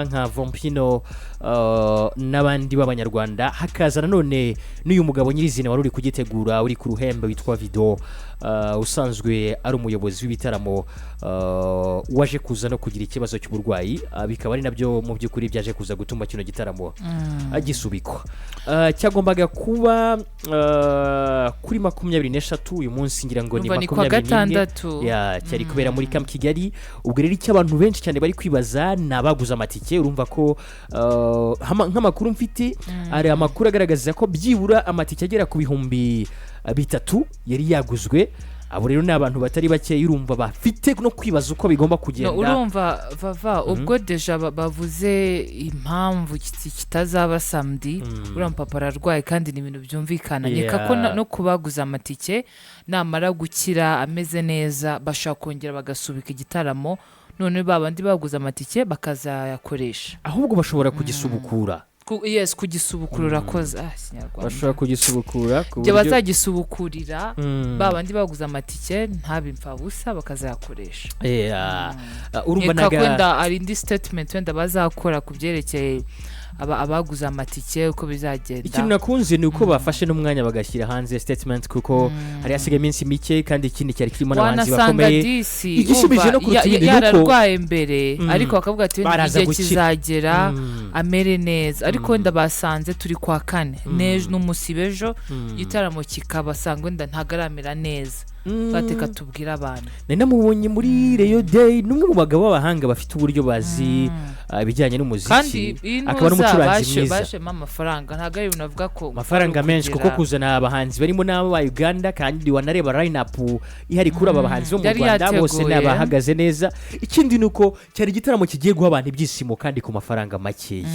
Nka Vampino n'abandi b'Abanyarwanda, hakaza nanone n'uyu mugabo nyirizina wari uri kugitegura, uri ku ruhembe, witwa Vido, usanzwe ari umuyobozi w'ibitaramo, waje kuza no kugira ikibazo cy'uburwayi, bikaba ari nabyo mu by'ukuri byaje kuza gutuma kino gitaramo gisubikwa. Cyagombaga kuba kuri 23, uyu munsi ngira ngo ni Urumva ni kuwa 21. gatandatu. Ya, cyari kubera muri Camp Kigali. Ubwo rero icyo abantu benshi cyane bari kwibaza ni abaguze amatike. Urumva ko nk'amakuru mfite, hari amakuru agaragaza ko byibura amatike agera ku 3000 yari yaguzwe. Abo rero ni abantu batari bake, urumva bafite no kwibaza uko bigomba No, kugenda. Urumva vava, ubwo déjà bavuze impamvu kitazaba samedi, uriya mupapa ararwaye kandi ni ibintu byumvikana. Nkeka ko no kubaguza amatike, namara gukira ameze neza bashobora kongera bagasubika igitaramo, none ba bandi baguze amatike bakazayakoresha. Ahubwo bashobora kugisubukura. Yes, kugisubukura, urakoze. Ah, Kinyarwanda. Bashobora kugisubukura ku Ibyo buryo bazagisubukurira, ba bandi baguze amatike ntabe impfabusa, bakazayakoresha. Yeah. Urumva Nkeka ko naga wenda hari indi statement wenda bazakora ku byerekeye abaguze amatike, uko bizagenda. Ikintu nakunze ni uko bafashe n'umwanya bagashyira hanze statement, kuko hari hasigaye iminsi mike, kandi ikindi cyari kirimo n'abahanzi Wanasanga bakomeye. disi Igishimishije umva, no kuruta ibindi ni uko yararwaye mbere, ariko bakavuga ati wenda Baraza igihe gukira. kizagera amere neza, ariko wenda basanze turi kwa kane n'ejo n'umusibe ejo igitaramo kikabasanga wenda ntabwo aramera neza. Bateka tubwire abantu. Nari namubonye muri Rayon Day, ni umwe mu bagabo b'abahanga bafite uburyo bazi ibijyanye n'umuziki, Kandi iyi akaba ntuza n'umucuranzi mwiza. bashemo amafaranga, ntabwo ari ibintu bavuga ko Amafaranga ari menshi, kuko kuzana abahanzi barimo n'abo ba Uganda, kandi wanareba line up ihari kuri aba bahanzi bo mu Yari Rwanda, bose ni yateguye. abahagaze neza. Ikindi ni uko cyari igitaramo kigiye guha abantu ibyishimo kandi ku mafaranga makeya.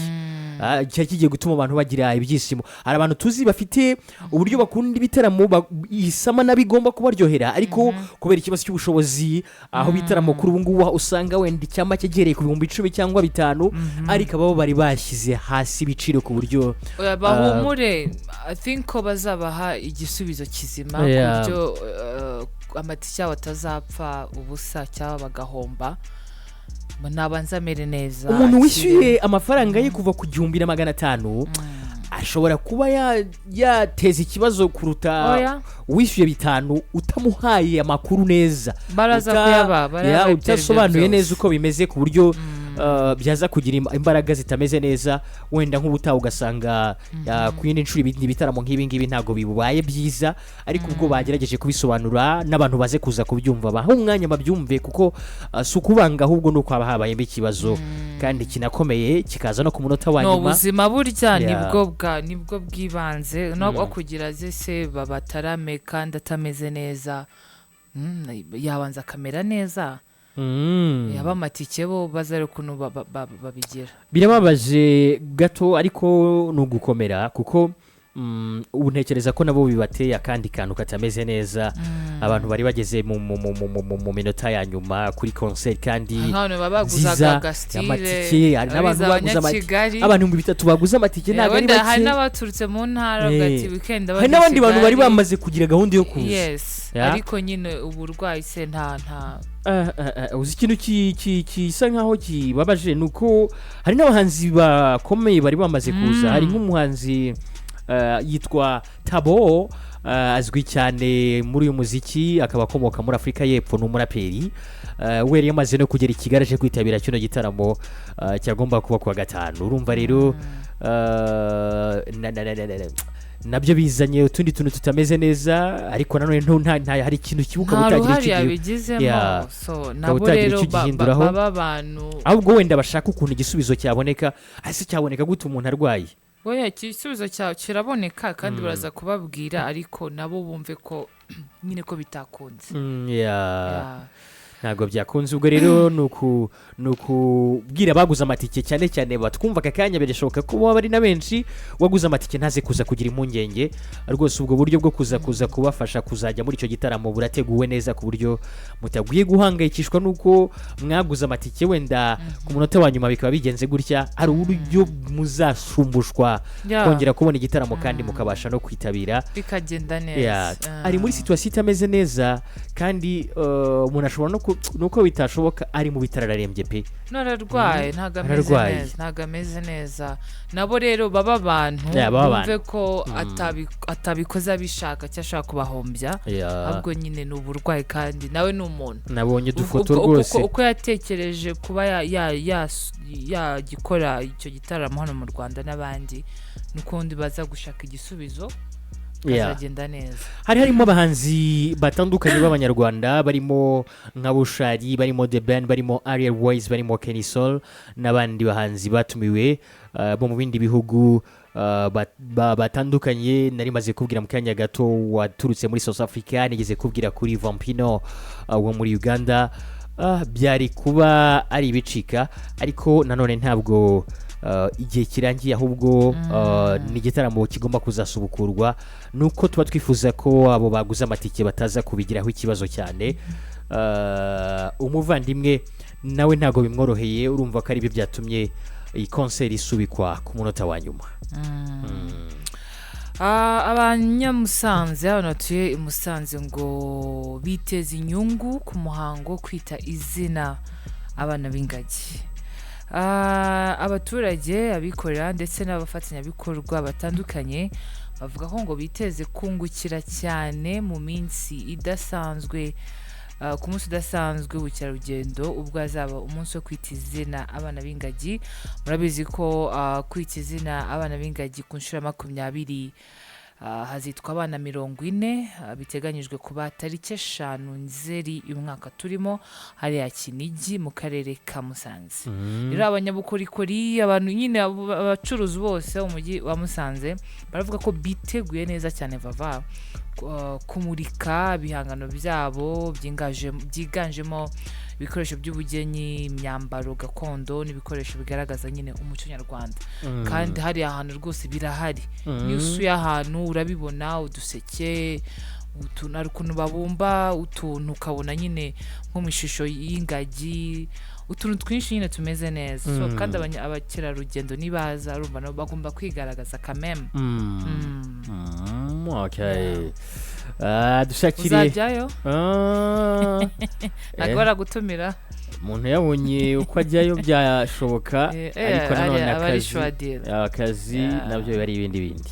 Cyari kigiye gutuma abantu bagira ibyishimo. Hari abantu tuzi bafite uburyo bakunda ibitaramo, isama nabigomba kubaryohera, ariko kubera ikibazo cy'ubushobozi, aho ibitaramo kuri ubu ngubu usanga wenda icyama cyegereye ku 10,000 cyangwa 5,000, ariko abo bari bashyize hasi ibiciro ku buryo Oya, bahumure, I think ko bazabaha igisubizo kizima ku buryo amatike yabo atazapfa ubusa cyangwa bagahomba. Nabanza amere neza, Umuntu akire. wishyuye amafaranga ye kuva ku 1500 ashobora kuba yateza ikibazo kuruta Oya. wishyuye 5,000 utamuhaye amakuru neza, Baraza kuyaba, baraza ibyo aribyo utasobanuye byose. neza uko bimeze, ku buryo byaza kugira imbaraga zitameze neza. Wenda nk'ubutaha ugasanga ku yindi nshuro ibindi bitaramo nk'ibi ngibi ntabwo bibaye byiza, ariko ubwo bagerageje kubisobanura n'abantu baze kuza kubyumva, bahe umwanya babyumve, kuko si ukubanga, ahubwo ni uko haba habayemo ikibazo kandi kinakomeye, kikaza no ku munota wa No nyuma. Ubuzima burya nibwo bw'ibanze, no kugira ze se babatarame kandi atameze neza. Yabanza akamera neza. Yaba amatike bo bazare ukuntu babigira. Birababaje gato, ariko ni ugukomera, kuko ubu ntekereza ko nabo bibateye akandi kantu katameze neza. Abantu bari bageze mu minota ya nyuma kuri concert kandi Nk'abantu baba baguzaga nziza, agasitire, amatike, hari n'abantu baguze amatike, Abanyakigali. abantu 3000 baguze amatike ntabwo ari Wenda hari bake. n'abaturutse mu ntara bavuga ati weekend Hari bajya n'abandi bantu bari Kigali. bamaze kugira gahunda yo kuza. Yes. Ariko nyine uburwayi se nta Uzi ikintu gisa nkaho kibabaje ni uko hari n'abahanzi bakomeye bari bamaze kuza. Hari nk'umuhanzi yitwa Tabo, azwi cyane muri uyu muziki, akaba akomoka muri Afurika y'Epfo, ni umuraperi. We yari yamaze no kugera i Kigali aje kwitabira kino gitaramo cyagomba kuba kuwa gatanu. Urumva rero nabyo bizanye utundi tuntu tutameze neza, ariko nanone hari ikintu kibuka Nta utagira ruhare icyo yabigizemo. So Ukaba nabo utagira rero icyo ugihinduraho. Baba abantu Ahubwo wenda bashaka ukuntu igisubizo cyaboneka. Ese cyaboneka gute umuntu arwaye? Oya, igisubizo cyawe kiraboneka kandi baraza kubabwira, ariko nabo bumve ko nyine ko bitakunze. Yeah. Ntabwo byakunze. Ubwo rero ni ukubwira abaguze amatike cyane cyane batwumva aka kanya, birashoboka ko baba ari na benshi, waguze amatike ntaze kuza kugira impungenge rwose. Ubwo buryo bwo kuza kubafasha kuzajya muri icyo gitaramo burateguwe neza, ku buryo mutagwiye guhangayikishwa n'uko mwaguze amatike, wenda ku munota wa nyuma bikaba bigenze gutya. Hari uburyo muzashumbushwa kongera kubona igitaramo kandi mukabasha no kwitabira, bikagenda neza. Ari muri situation itameze neza, kandi umuntu ashobora no Nuko bitashoboka, ari mu bitaro, ararembye pe. No, ararwaye, ntabwo ameze Ararwaye. neza, ntabwo ameze neza. Nabo rero baba abantu Yeah, baba bumve abantu. ko atabikoze abishaka cyangwa ashaka kubahombya, ahubwo nyine ni uburwayi kandi nawe ni umuntu. Nabonye udufoto rwose. Uko yatekereje kuba yagikora icyo gitaramo hano mu Rwanda n'abandi, n'ukundi baza gushaka igisubizo, kazagenda neza. Hari harimo abahanzi batandukanye b'Abanyarwanda, barimo nka Bushali, barimo The Ben, barimo Ariel Wayz, barimo Kenny Sol n'abandi bahanzi batumiwe bo mu bindi bihugu batandukanye. Nari maze kubwira mu kanya gato waturutse muri South Africa, nigeze kubwira kuri Vampino wo muri Uganda. Byari kuba ari ibicika, ariko nanone ntabwo igihe kirangiye, ahubwo ni igitaramo kigomba kuzasubukurwa. Nuko tuba twifuza ko abo baguze amatike bataza kubigiraho ikibazo cyane. Umuvandimwe nawe ntabwo bimworoheye, urumva ko aribyo byatumye iyi concert isubikwa ku munota wa nyuma. Abanyamusanze, abantu batuye i Musanze ngo biteze inyungu ku muhango wo kwita izina abana b'ingagi. Abaturage, abikorera ndetse n'abafatanyabikorwa batandukanye bavuga ko ngo biteze kungukira cyane mu minsi idasanzwe, ku munsi udasanzwe w'ubukerarugendo ubwo hazaba umunsi wo kwita izina abana b'ingagi. Murabizi ko kwita izina abana b'ingagi ku nshuro ya 20, hazitwa abana 40, biteganyijwe kuba tariki 5 Nzeri y'umwaka turimo, hariya Kinigi mu karere ka Musanze. Rero abanyabukorikori, abantu nyine abacuruzi bose bo mu mujyi wa Musanze baravuga ko biteguye neza cyane vava kumurika ibihangano byabo byiganjemo ibikoresho by'ubugeni, imyambaro gakondo n'ibikoresho bigaragaza nyine umuco nyarwanda. Kandi hariya ahantu rwose birahari, niyo usuye ahantu urabibona, uduseke, utuntu, hari ukuntu babumba utuntu ukabona nyine nko mu ishusho y'ingagi, utuntu twinshi nyine tumeze neza. So, kandi abakerarugendo nibaza, urumva nabo bagomba kwigaragaza kameme. Okay. Dushakire Uzajyayo? Ntabwo baragutumira? Umuntu yabonye uko ajyayo byashoboka, ariko nanone aba ari akazi shwadira. Akazi nabyo biba ari ibindi bindi.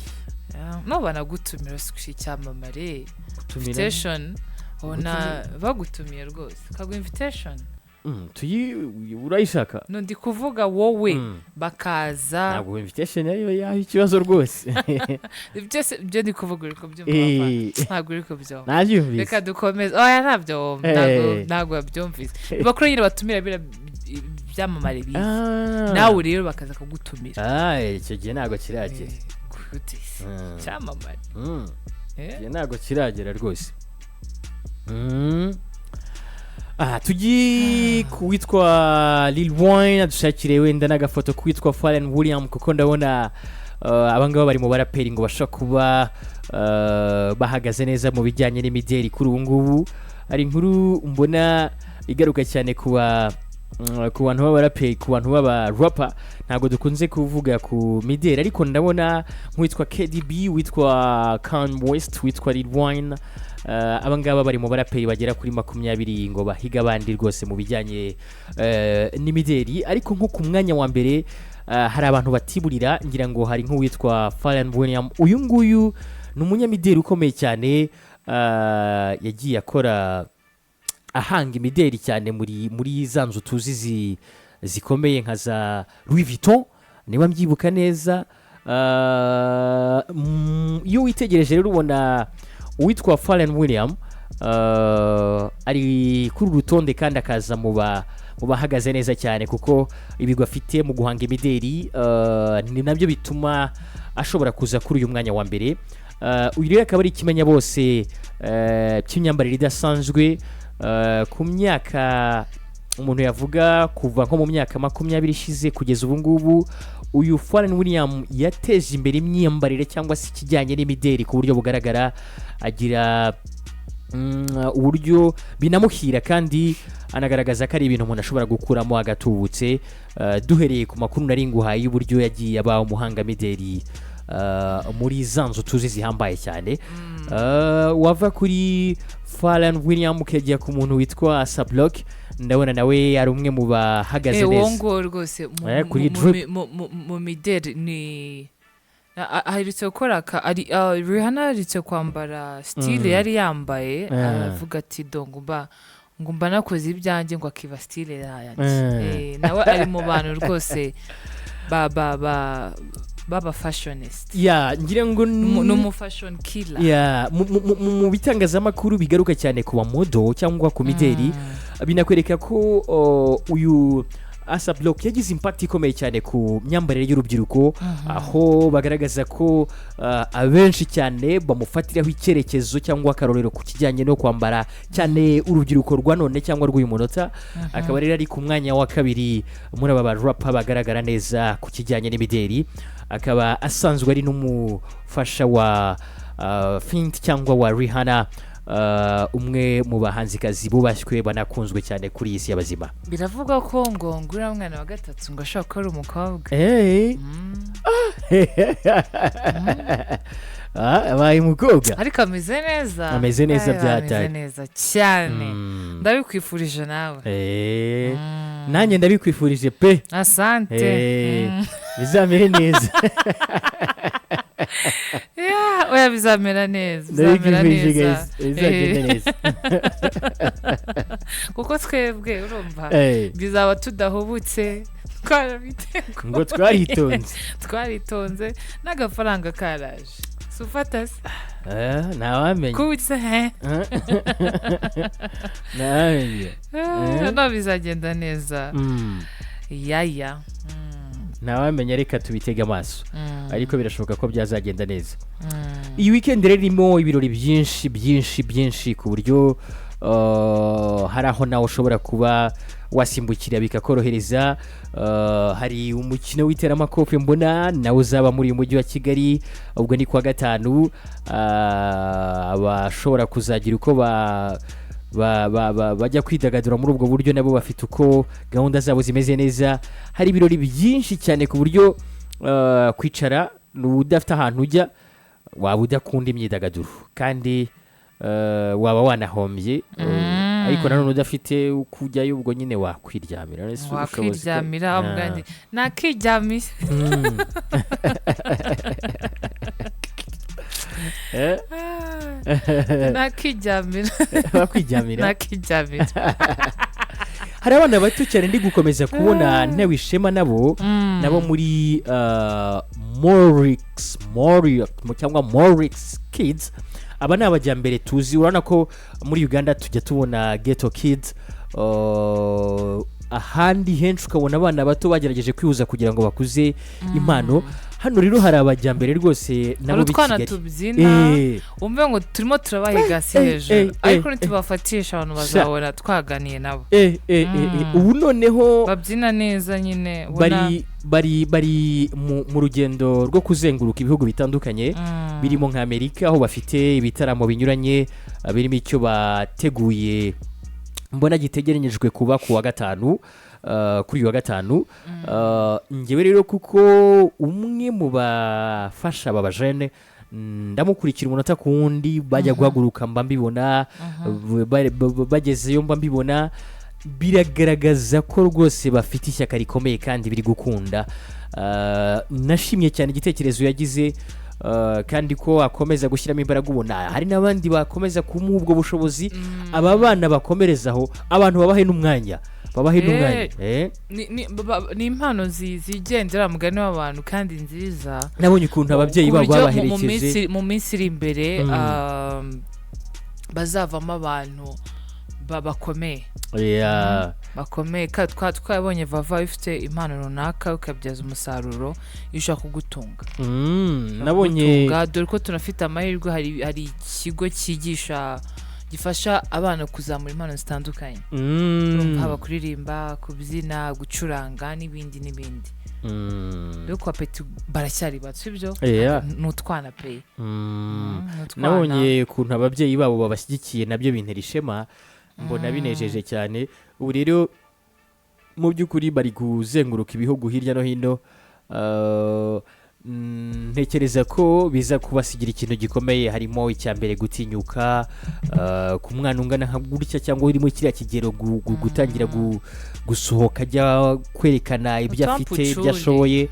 No banagutumira si icyamamare. Gutumira? Invitation, ubona bagutumiye rwose, kaguha invitation. Tuyi urayishaka? No, ndi kuvuga wowe, bakaza. Ntabwo invitation ariyo yaha ikibazo rwose. Byose ibyo ndi kuvuga uri kubyumva? Ntabwo uri kubyumva? Nabyumvise. Reka dukomeze. Oya, ntabyo wumva. Ntabwo wabyumvise. Bakuru nyine batumira biriya byamamare biza, nawe rero bakaza kugutumira. Icyo gihe ntabwo kiragera. Gute se? Cyamamare. Igihe ntabwo kiragera rwose. Tugiye ku witwa Lil Wayne, adushakire wenda n'agafoto k'uwitwa Pharrell Williams, kuko ndabona abangaba bari mu baraperi ngo bashobora kuba bahagaze neza mu bijyanye n'imideli kuri ubu ngubu. Hari inkuru mbona igaruka cyane ku bantu b'abaraperi, ku bantu b'abarapa. Ntabwo dukunze kuvuga ku mideli, ariko ndabona nk'uwitwa KDB, witwa Kanye West, witwa Lil Wayne, abangaba bari mu baraperi bagera kuri 20 ngo bahiga abandi rwose mu bijyanye n'imideli. Ariko nko ku mwanya wa mbere hari abantu batiburira, ngira ngo hari nk'uwitwa Pharrell Williams. Uyu nguyu ni umunyamideli ukomeye cyane, yagiye akora, ahanga imideli cyane muri za nzu tuzi zikomeye nka za Louis Vuitton, niba mbyibuka neza. Iyo witegereje rero ubona uwitwa Pharrell William ari kuri uru rutonde, kandi akaza mu bahagaze neza cyane, kuko ibigwi afite mu guhanga imideli ni nabyo bituma ashobora kuza kuri uyu mwanya wa mbere. Uyu rero akaba ari ikimenya bose cy'imyambarire idasanzwe ku myaka umuntu yavuga kuva nko mu myaka 20 ishize kugeza ubu ngubu. Uyu Pharrell William yateje imbere imyambarire cyangwa se ikijyanye n'imideli ku buryo bugaragara, agira uburyo binamuhira, kandi anagaragaza ko ari ibintu umuntu ashobora gukuramo agatubutse. Duhereye ku makuru nari nguhaye y'uburyo yagiye aba umuhangamideli. muri za nzu tuzi zihambaye cyane. Wava kuri Pharrell Williams ukajya ku muntu witwa A$AP Rocky, ndabona nawe ari umwe mu bahagaze Uwo neza nguwo rwose kuri drip. Mu mideli ni aherutse gukora Rihanna aherutse kwambara style yari yambaye, aravuga ati: "Do ngumba nakoze ibyanjye," ngo akiba style yanjye. Nawe ari mu bantu rwose ba ba ba baba fashionist. Ya, ngira ngo Ni umu fashion killer. Ya, mu bitangazamakuru bigaruka cyane ku ba model cyangwa ku mideli, binakwereka ko uyu A$AP Rocky yagize impact ikomeye cyane ku myambarire y'urubyiruko, aho bagaragaza ko abenshi cyane bamufatiraho icyerekezo cyangwa akarorero ku kijyanye no kwambara cyane, urubyiruko rwa none cyangwa rw'uyu munota. Akaba rero ari ku mwanya wa kabiri muri aba barapa bagaragara neza ku kijyanye n'imideli, akaba asanzwe ari n'umufasha wa Fenty cyangwa wa Rihanna, umwe mu bahanzikazi bubashywe banakunzwe cyane kuri iyi si y'abazima. Biravugwa ko ngo uriya mwana wa gatatu ngo ashobora kuba ari umukobwa. Hey. Abaye umukobwa. Ariko ameze neza. Ameze neza. Ay, Byataye. ameze neza cyane. Ndabikwifurije nawe. Nanjye ndabikwifurije pe. Asante. Bizamere neza. Yeah, oya, bizamera neza, bizamera Ndabikwifurije neza. guys, bizagende neza. Kuko twebwe urumva bizaba tudahubutse, twarabiteguye. Ngo twaritonze. Twaritonze n'agafaranga karaje, si ufata se? Ntawamenya. Kubitse he? Ntawamenya. No bizagenda neza. Yaya. Ntawamenya, reka tubitege amaso. Ariko birashoboka ko byazagenda neza. Iyi weekend rero irimo ibirori byinshi byinshi byinshi, ku buryo hari aho nawe ushobora kuba wasimbukira bikakorohereza. Hari umukino w'iteramakofe mbona nawe uzaba muri uyu mujyi wa Kigali, ubwo ni kuwa gatanu. Abashobora kuzagira uko ba ba, ba, ba, bajya kwidagadura muri ubwo buryo, nabo bafite uko gahunda zabo zimeze neza. Hari ibirori byinshi cyane ku buryo kwicara ni udafite ahantu ujya, waba udakunda imyidagaduro kandi waba wanahombye. Ariko nanone udafite uko ujyayo, ubwo nyine wakwiryamira. Ese ubushobozi Wakwiryamira. Ubwanjye nakiryamiye. Nakiryamira. Wakwiryamira. Nakiryamira. Hari abana bato cyane ndi gukomeza kubona ntewe ishema nabo, nabo muri Morix Morix cyangwa Morix Kids. Aba ni abajyambere tuzi. Urabona ko muri Uganda tujya tubona Ghetto Kids, ahandi henshi ukabona abana bato bagerageje kwihuza kugira ngo bakuze impano. Hano rero hari abajyambere rwose nabo Hari utwana b'i Kigali. tubyina, umve ngo turimo turabahiga si hejuru, ariko nitubafatisha abantu bazabona twaganiye nabo. Ubu noneho babyina neza nyine ubona. Bari mu rugendo rwo kuzenguruka ibihugu bitandukanye, birimo nka Amerika, aho bafite ibitaramo binyuranye, birimo icyo bateguye mbona gitegeranyijwe kuba ku wa gatanu, kuri uyu wa gatanu. Njyewe rero, kuko umwe mu bafasha aba bajene ndamukurikira umunota ku wundi, bajya guhaguruka mba mbibona, bagezeyo mba mbibona, biragaragaza ko rwose bafite ishyaka rikomeye kandi biri gukunda. Nashimye cyane igitekerezo yagize, kandi ko akomeza gushyiramo imbaraga, ubona hari n'abandi bakomeza kumuha ubwo bushobozi. Aba bana bakomerezaho, abantu babahe n'umwanya, babahe n'umwanya. Ni impano zigendera mugani w'abantu kandi nziza. Nabonye ukuntu ababyeyi Ku babo buryo mu babaherekeje. Mu minsi iri imbere bazavamo abantu bakomeye. Bakomeye kandi twabonye vava ifite impano runaka, ukabyaza umusaruro iyo ushaka kugutunga. Nabonye Kugutunga, dore ko tunafite amahirwe, hari ikigo cyigisha, gifasha abana kuzamura impano zitandukanye, haba kuririmba, kubyina, gucuranga n'ibindi n'ibindi. Rero kwa peti baracyari bato, sibyo? Ni utwana pe. Ni utwana. Nabonye ukuntu ababyeyi babo babashyigikiye, nabyo bintera ishema, mbona binejeje cyane. Ubu rero mu by'ukuri bari kuzenguruka ibihugu hirya no hino. Ntekereza ko biza kubasigira ikintu gikomeye, harimo icya mbere gutinyuka ku mwana ungana nka gutya cyangwa uri muri kiriya kigero, gutangira gusohoka ajya kwerekana ibyo afite, ibyo Utampucuri. ashoboye.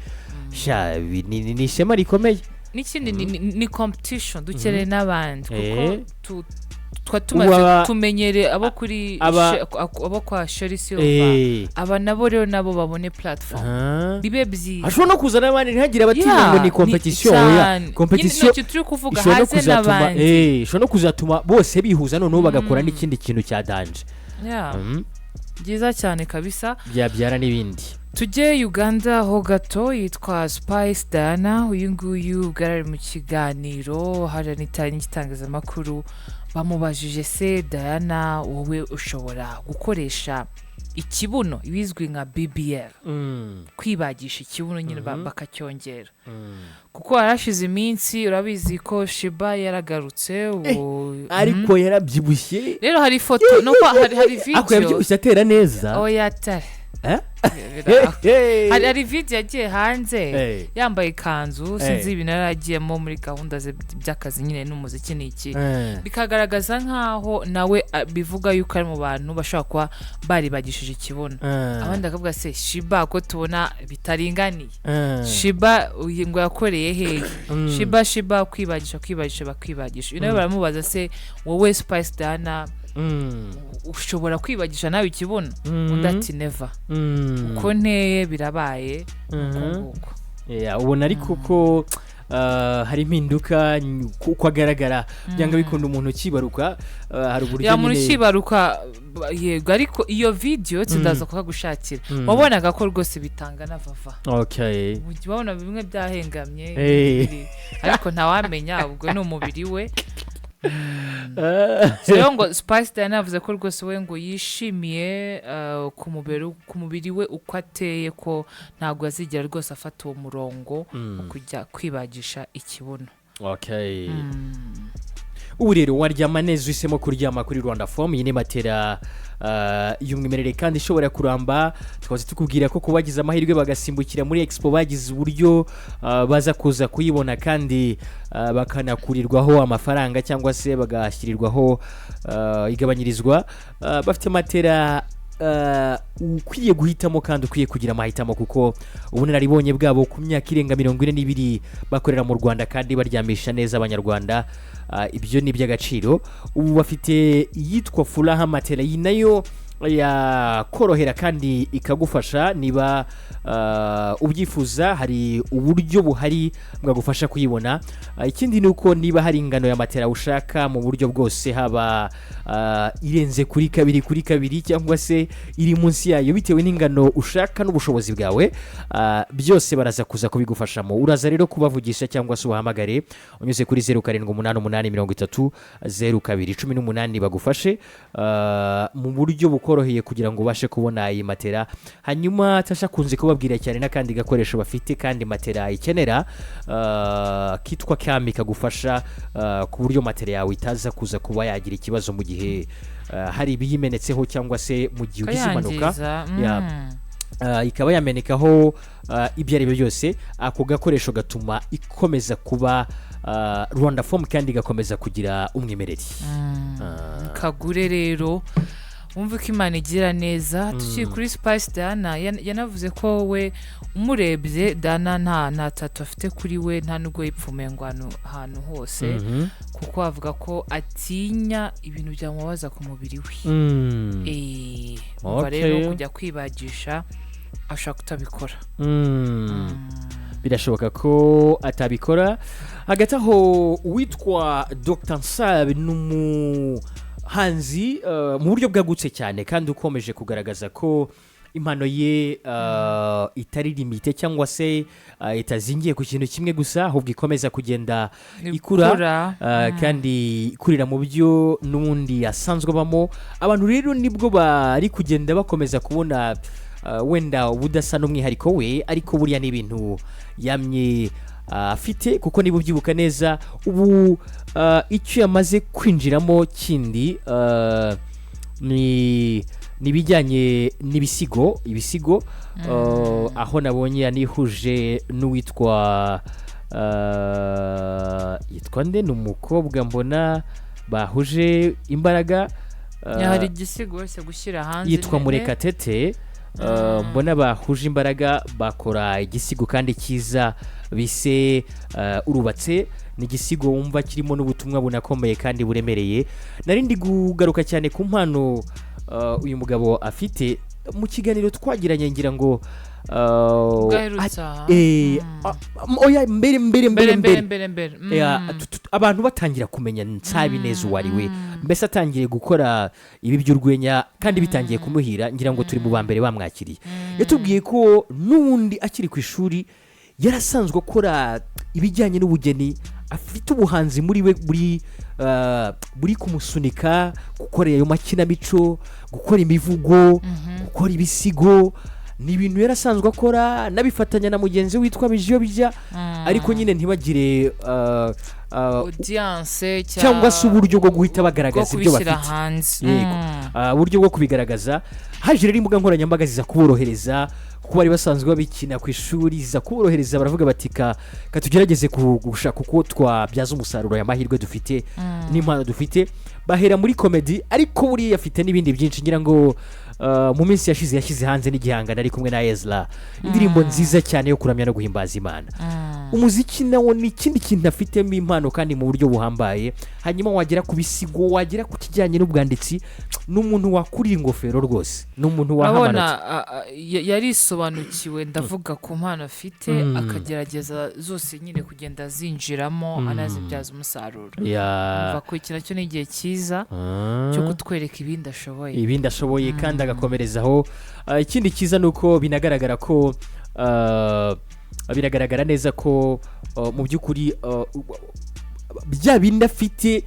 Sha, ni ishema rikomeye. N'ikindi ni competition, dukeneye n'abandi kuko twa Ubu tumaze tumenyere abo kuri abo kwa Sherrie Silver. Aba nabo rero nabo babone platform, bibe byiza. Hashobora no kuza n'abandi, ntihagire abatinya Yeah, ngo ni competition. Oya, cyane. competition Nyine nicyo turi kuvuga, ishobora no haze kuzatuma n'abandi. Ishobora no kuzatuma bose bihuza, noneho bagakora n'ikindi kintu cya danger. Yeah, byiza cyane kabisa. Byabyara n'ibindi. Tujye Uganda ho gato. Yitwa Spice Diana. Uyu nguyu ubwo yari ari mu kiganiro hariya n'itangazamakuru, bamubajije: "Se Diana, wowe ushobora gukoresha ikibuno, ibizwi nka BBL, kwibagisha ikibuno nyine bakacyongera?" Kuko harashize iminsi, urabizi ko Sheebah yaragarutse ubu. Ariko yarabyibushye. Rero hari ifoto nuko hari Ariko video. yabyibushye atera neza. Oya, atari Eh? Hari video yagiye hanze yambaye ikanzu, sinzi ibintu yari agiyemo muri gahunda ze by'akazi nyine n'umuziki n'iki, bikagaragaza nk'aho nawe bivuga yuko ari mu bantu bashobora kuba baribagishije ikibuno. Abandi bakavuga: "Se Sheebah ko tubona bitaringaniye? Sheebah uyu ngo yakoreye hehe? Sheebah, Sheebah kwibagisha, kwibagisha, bakwibagisha." Uyu nawe baramubaza: "Se wowe Spice Diana, ushobora kwibagisha nawe ikibuno?" Undi ati: "Never, uko nteye birabaye uko nguko." Yeah, ubona ariko ko hari impinduka uko agaragara, byanga bikunda umuntu ukibaruka, hari uburyo Ya, umuntu nyine ukibaruka yego, ariko iyo video sindaza kukagushakira. Wabonaga ko rwose bitangana vava. Ujya ubona bimwe byahengamye, ariko ntawamenya, ubwo ni umubiri we. So rero ngo Spice Diana yavuze ko rwose we ngo yishimiye ku mubiri we uko ateye, ko ntabwo azigera rwose afata uwo murongo wo kujya kwibagisha ikibuno. Ubu rero waryama neza uhisemo kuryama kuri Rwanda Foam. Iyi ni matera y'umwimerere kandi ishobora kuramba. Tukaza tukubwira ko ku bagize amahirwe bagasimbukira muri expo, bagize uburyo baza kuza kuyibona kandi bakanakurirwaho amafaranga cyangwa se bagashyirirwaho igabanyirizwa. Bafite matera ukwiye guhitamo kandi ukwiye kugira amahitamo, kuko ubunararibonye bwabo ku myaka irenga 42 bakorera mu Rwanda kandi baryamisha neza Abanyarwanda, ibyo ni iby'agaciro. Ubu bafite iyitwa Furaha Matera. Iyi nayo yakorohera kandi ikagufasha niba ubyifuza. Hari uburyo buhari bwagufasha kuyibona. Ikindi ni uko niba hari ingano ya matera ushaka mu buryo bwose, haba irenze kuri 2 kuri 2 cyangwa se iri munsi yayo, bitewe n'ingano ushaka n'ubushobozi bwawe, byose baraza kuza kubigufashamo. Uraza rero kubavugisha cyangwa se ubahamagare unyuze kuri 0788300218, bagufashe mu buryo bukoroheye kugira ngo ubashe kubona iyi matera. Hanyuma Tasha akunze kubabwira cyane n'akandi gakoresho bafite kandi matera ikenera, kitwa Kami, kagufasha ku buryo matera yawe itaza kuza kuba yagira ikibazo mu gihe hari ibiyimenetseho cyangwa se mu gihe ugize impanuka. Kayangiza. Yeah. Ikaba yamenekaho ibyo ari byo byose. Ako gakoresho gatuma ikomeza kuba Rwanda Foam kandi igakomeza kugira umwimerere. Kagure rero wumve ko Imana igira neza. Tukiri kuri Spice Diana, yanavuze ko we umurebye Diana nta tattoo afite kuri we, nta nubwo yipfumuye ngo ahantu hose, kuko avuga ko atinya ibintu byamubabaza ku mubiri we. Umva rero, kujya kwibagisha ashobora kutabikora. Birashoboka ko atabikora. Hagati aho, uwitwa Dr Nsabi ni umuhanzi mu buryo bwagutse cyane kandi ukomeje kugaragaza ko impano ye itari limité cyangwa se itazingiye ku kintu kimwe gusa, ahubwo ikomeza kugenda ikura, kandi ikurira mu byo n'ubundi asanzwe abamo. Abantu rero nibwo bari kugenda bakomeza kubona wenda ubudasa n'umwihariko we, ariko buriya ni ibintu yamye afite, kuko niba ubyibuka neza ubu icyo yamaze kwinjiramo kindi ni Ni ibijyanye n'ibisigo, ibisigo, aho nabonye yanihuje n'uwitwa, yitwa nde? Ni umukobwa mbona bahuje imbaraga. Hari igisigo wese gushyira hanze. Yitwa Murekatete. Mbona bahuje imbaraga bakora igisigo kandi cyiza bise "Urubatse". Ni igisigo wumva kirimo n'ubutumwa bunakomeye kandi buremereye. Nari ndi kugaruka cyane ku mpano uyu mugabo afite. Mu kiganiro twagiranye, ngira ngo Bwaherutse aha. Oya, mbere, mbere, mbere. Mbere. Mbere. Mbere, mbere, mbere. Ya, abantu batangira kumenya Nsabineza uwo ari we, mbese atangiye gukora ibi by'urwenya kandi bitangiye kumuhira, ngira ngo turi mu ba mbere bamwakiriye. Yatubwiye ko n'ubundi akiri ku ishuri yarasanzwe akora ibijyanye n'ubugeni, afite ubuhanzi muri we buri kumusunika gukora ayo makinamico, gukora imivugo, gukora ibisigo. Ni ibintu yarasanzwe akora n'abifatanya na mugenzi we witwa Bijiyo Bijya, ariko nyine ntibagire audience cyangwa se uburyo bwo guhita bagaragaza bwo ibyo kubishyira bafite. hanze. Yego. Uburyo bwo kubigaragaza. Haje rero imbuga nkoranyambaga ziza kuborohereza, kuko bari basanzwe babikina ku ishuri, ziza kuborohereza. Baravuga bati: "Ka tugerageze gushaka uko twabyaza umusaruro aya mahirwe dufite n'impano dufite." Bahera muri comedy, ariko buriya afite n'ibindi byinshi. Ngira ngo mu minsi yashize yashyize hanze n'igihangano ari kumwe na Ezra, indirimbo nziza cyane yo kuramya no guhimbaza Imana. Umuziki nawo ni ikindi kintu afitemo impano kandi mu buryo buhambaye. Hanyuma wagera ku bisigo, wagera ku kijyanye n'ubwanditsi, ni umuntu wakurira ingofero rwose, ni umuntu waha Urabona, amanota. Yarisobanukiwe, ndavuga ku mpano afite, akagerageza zose nyine kugenda zinjiramo, anazibyaza umusaruro. Umva ko iki nacyo ni igihe cyiza cyo kutwereka ibindi ashoboye. Ibindi ashoboye kandi agakomerezaho. Ikindi cyiza ni uko binagaragara ko, biragaragara neza ko, mu by'ukuri, bya bindi afite,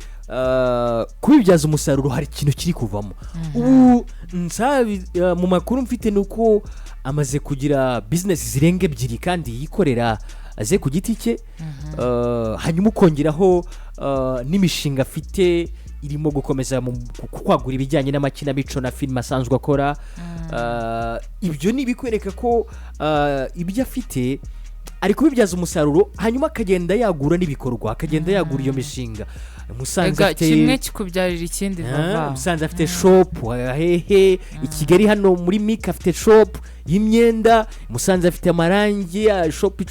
kubibyaza umusaruro hari ikintu kiri kuvamo ubu. Nsabi, mu makuru mfite ni uko amaze kugira bizinesi zirenga ebyiri kandi yikorera aze ku giti cye. Hanyuma ukongeraho n'imishinga afite irimo gukomeza mu kwagura ibijyanye n'amakinamico na filime asanzwe akora. Ibyo ni ibikwereka ko ibyo afite ari kubibyaza umusaruro, hanyuma akagenda yagura n'ibikorwa, akagenda yagura iyo mishinga. Musanze Ega, afite kimwe kikubyarira ikindi. Vava. Musanze afite shop hehe? I Kigali hano muri Mika afite shop y'imyenda. Musanze afite amarangi, shop,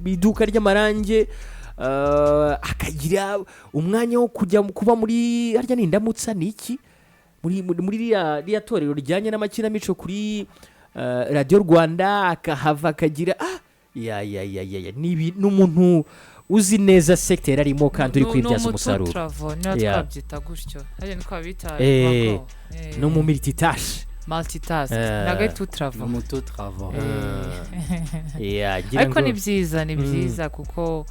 iduka ry'amarangi. Akagira umwanya wo kujya kuba muri, harya ni Indamutsa, ni iki, muri ririya torero rijyanye n'amakinamico kuri Radiyo Rwanda, akahava akagira, ya ya ya ya ya, ni umuntu uzi neza secteur arimo kandi uri kwibyaza umusaruro. Ni niba twabyita gutyo, hariya niko babita. Mago. No mu multitâche. Multitask. Ntabwo ari tout travaux. Umutu travaux. Yeah, ngira Ariko ni byiza, ni byiza, kuko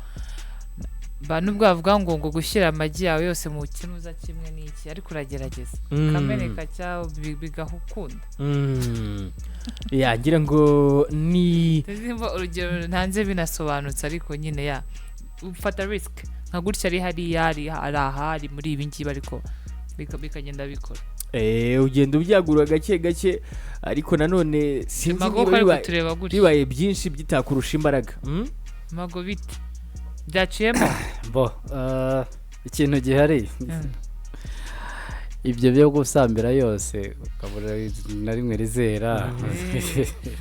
nubwo bavuga ngo gushyira amagi yawe yose mu kinuza kimwe n'iki, ariko uragerageza kameneka cyangwa bigahukunda. Yeah, ngira ngo ni Nimba urugero ntanze binasobanutse, ariko nyine ya ufata risk nka gutya, ari hariya, ari aha, ari muri ibi ngibi, ariko bikagenda bikora. Ugenda ubyagura gake gake, ariko nanone sinzi Mago niba ko ari bibaye kutureba gutya. bibaye byinshi bitakurusha imbaraga. Mago, bite? Byaciyemo? Bo, ikintu gihari, ibyo byo gusambira yose ukabura na rimwe rizera.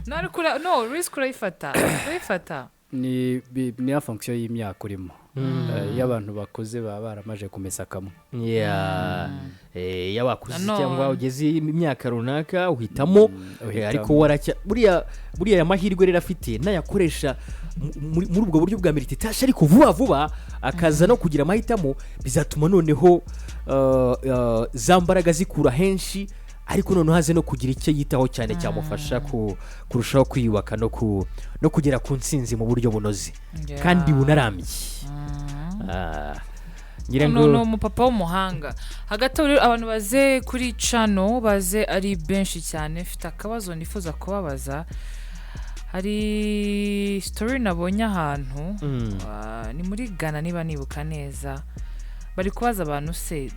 No, ariko no risk urayifata, urayifata. Ni ya fonction y'imyaka urimo. Iyo abantu bakuze baba baramaje kumesa kamwe. Yeah. Iyo wakuze cyangwa ugeze imyaka runaka uhitamo. Uhitamo. Ariko waracya buriya aya mahirwe rero afite nayakoresha muri ubwo buryo bwa multitâche, ariko vuba vuba akaza no kugira amahitamo, bizatuma noneho za mbaraga zikura henshi, ariko noneho aze no kugira icyo yitaho cyane cyamufasha kurushaho kwiyubaka no kugera ku ntsinzi mu buryo bunoze kandi bunarambye. Ngira No, ngo ni umupapa w'umuhanga. Hagati aho rero, abantu baze kuri channel, baze ari benshi cyane. Mfite akabazo nifuza kubabaza. Hari story nabonye ahantu, ni muri Ghana niba nibuka neza, bari kubaza abantu se